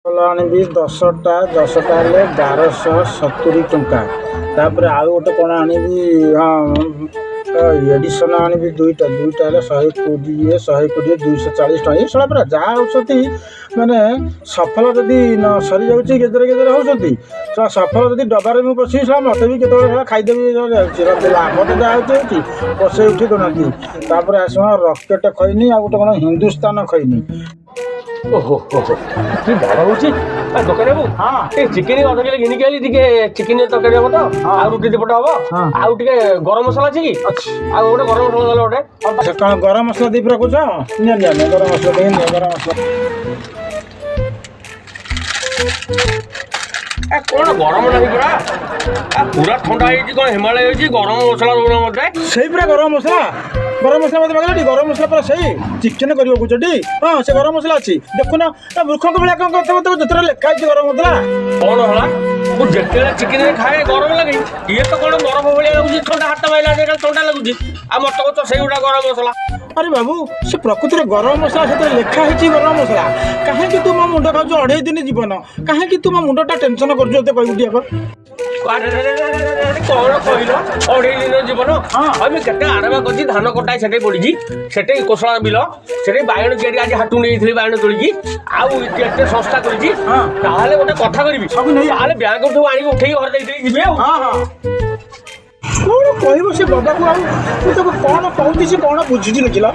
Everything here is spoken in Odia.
ଆଣିବି 10ଟା, 10ଟା ହେଲେ 1270 ଟଙ୍କା। ତାପରେ ଆଉ ଗୋଟେ କ'ଣ ଆଣିବି? ହଁ, ଏଡ଼ିସନ୍ ଆଣିବି 2ଟା, 2ଟା ହେଲେ 120, 120, 240 ଟଙ୍କା। ଏଇ ଶଳା ପରା ଯାହା ହେଉଛନ୍ତି, ମାନେ ସଫଳ ଯଦି ନ ସରିଯାଉଛି, ଗେଜେରେ ଗେଜେରେ ହେଉଛନ୍ତି। ଶଳା ସଫଳ ଯଦି ଡବାରେ ମୁଁ ପଶିବି, ଶଳା ମୋତେ ବି କେତେବେଳେ ଶଳା ଖାଇଦେବି ଯାଉଛି। ଲାଭ ତ ଯାହା ହେଉଛି ହେଉଛି, ପଶେଇ ଉଠେଇ ଦେଉନାହାନ୍ତି। ତାପରେ ଆସିବ ରକେଟ୍ ଖଇନି, ଆଉ ଗୋଟେ କ'ଣ ହିନ୍ଦୁସ୍ତାନ ଖଇନି। ଓହୋ ହୋ, କି ବଡ଼ ହଉଛି ଦୋକାନ ବାବୁ! ହଁ। ଏ ଚିକେନ ଅଧ କିଲୋ ଘିନିକି ଆଇଲି, ଟିକେ ଚିକେନ ତରକାରୀ ହବ ତ? ଆଉ ରୁଟି 2 ପଟ ହବ। ଆଉ ଟିକେ ଗରମ ମସଲା ଅଛି କି? ଅଛି। ଆଉ ଗୋଟେ ଗରମ ମସଲା ଦେଲେ ଗୋଟେ। ଆଚ୍ଛା, କ'ଣ ଗରମ ମସଲା ଦେଇ ରଖୁଛ? ନିଅ ନିଅ ନିଅ, ଗରମ ମସଲା ଦେଇ ନିଅ ଗରମ ମସଲା। ଏ କ'ଣ ଗରମ ନାହିଁ ପୁରା? ପୁରା ଥଣ୍ଡା ହେଇଛି, କ'ଣ ହିମାଳୟ ହେଇଛି? ଗରମ ମସଲା ଦଉନ ମତେ। ସେଇ ପୁରା ଗରମ ମସଲା, ଗରମ ମସଲା ମତେ ମାଗିଲା। ଗରମ ମସଲା ପୁରା ସେଇ ଚିକେନ କରିବ କହୁଛଟି? ହଁ, ସେ ଗରମ ମସଲା ଅଛି। ଦେଖୁନ, ମୂର୍ଖଙ୍କ ଭଳିଆ କ'ଣ କଥା ମତେ? ଯେତେବେଳେ ଲେଖା ହେଇଛି ଗରମ ମସଲା। କ'ଣ ହେଲା, ମୁଁ ଯେତେବେଳେ ଚିକେନ ଖାଏ ଗରମ ଲାଗେ, ଇଏ ତ କ'ଣ ବରଫ ଭଳିଆ ଲାଗୁଛି। ଥଣ୍ଡା ହାତ ମାଇଲା ଥଣ୍ଡା ଲାଗୁଛି। ଆଉ ମତେ କହୁଛ ସେଇଗୁଟା ଗରମ ମସଲା? ଆରେ ବାବୁ, ସେ ପ୍ରକୃତିରେ ଗରମ ମସଲା, ସେଥିରେ ଲେଖା ହେଇଛି ଗରମ ମସଲା। କାହିଁକି ତୁ ମୋ ମୁଣ୍ଡ ଖାଉଛୁ? 2.5 ଦିନ ଜୀବନ, କାହିଁକି ତୁ ମୋ ମୁଣ୍ଡଟା ଟେନସନ କରୁଛୁ ଏତେ? କହିବୁ ଟିକେ। କଣ କହିଲ, 2.5 ଦିନ ଜୀବନ? ହଁ, ମୁଁ କେତେ ଆରାମ କରିଛି। ଧାନ କଟା ସେଠି ପଡ଼ିଛି, ସେଠି କୋଶଳା ବିଲ, ସେଠି ବାଇଗଣ କିଆରି, ଆଜି ହାଟୁ ନେଇଥିଲି ବାଇଗଣ ତୋଳିକି। ଆଉ କେତେ ସଂସ୍ଥା କରିଛି। ତାହେଲେ ଗୋଟେ କଥା କରିବି, ସବୁ ନେଇ ତାହେଲେ ବ୍ୟାଙ୍କଠୁ ଆଣିକି ଉଠେଇକି ଘରେ ଦେଇଦେଇକି ଯିବି। ଆଉ ହଁ ହଁ, କଣ କହିବ ସେ ବାବାକୁ? ଆଉ ମୁଁ ତାକୁ କଣ କହୁଛି, ସେ କଣ ବୁଝୁଛି? ଦେଖିଲ।